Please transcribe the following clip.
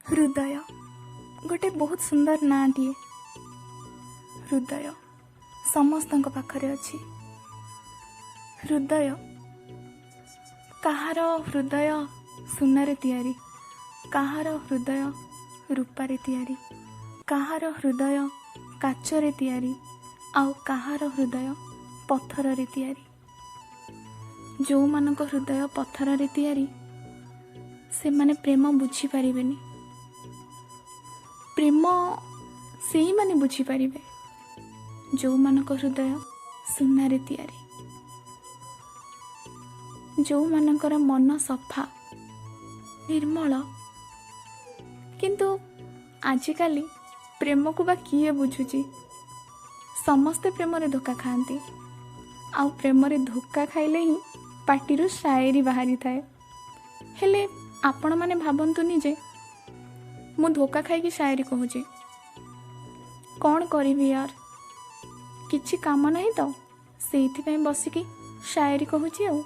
ହୃଦୟ ଗୋଟେ ବହୁତ ସୁନ୍ଦର ନାଁଟିଏ। ହୃଦୟ ସମସ୍ତଙ୍କ ପାଖରେ ଅଛି। ହୃଦୟ, କାହାର ହୃଦୟ ସୁନାରେ ତିଆରି, କାହାର ହୃଦୟ ରୂପାରେ ତିଆରି, କାହାର ହୃଦୟ କାଚରେ ତିଆରି, ଆଉ କାହାର ହୃଦୟ ପଥରରେ ତିଆରି। ଯେଉଁମାନଙ୍କ ହୃଦୟ ପଥରରେ ତିଆରି, ସେମାନେ ପ୍ରେମ ବୁଝିପାରିବେନି। ପ୍ରେମ ସେଇମାନେ ବୁଝିପାରିବେ ଯେଉଁମାନଙ୍କ ହୃଦୟ ସୁନାରେ ତିଆରି, ଯେଉଁମାନଙ୍କର ମନ ସଫା ନିର୍ମଳ। କିନ୍ତୁ ଆଜିକାଲି ପ୍ରେମକୁ ବା କିଏ ବୁଝୁଛି? ସମସ୍ତେ ପ୍ରେମରେ ଧୋକା ଖାଆନ୍ତି, ଆଉ ପ୍ରେମରେ ଧୋକା ଖାଇଲେ ହିଁ ପାଟିରୁ ସାଏରୀ ବାହାରିଥାଏ। ହେଲେ ଆପଣମାନେ ଭାବନ୍ତୁନି ଯେ ମୁଁ ଧୋକା ଖାଇକି ସାଏରୀ କହୁଛି। କ'ଣ କରିବି ୟାର, କିଛି କାମ ନାହିଁ ତ, ସେଇଥିପାଇଁ ବସିକି ସାଏରୀ କହୁଛି ଆଉ।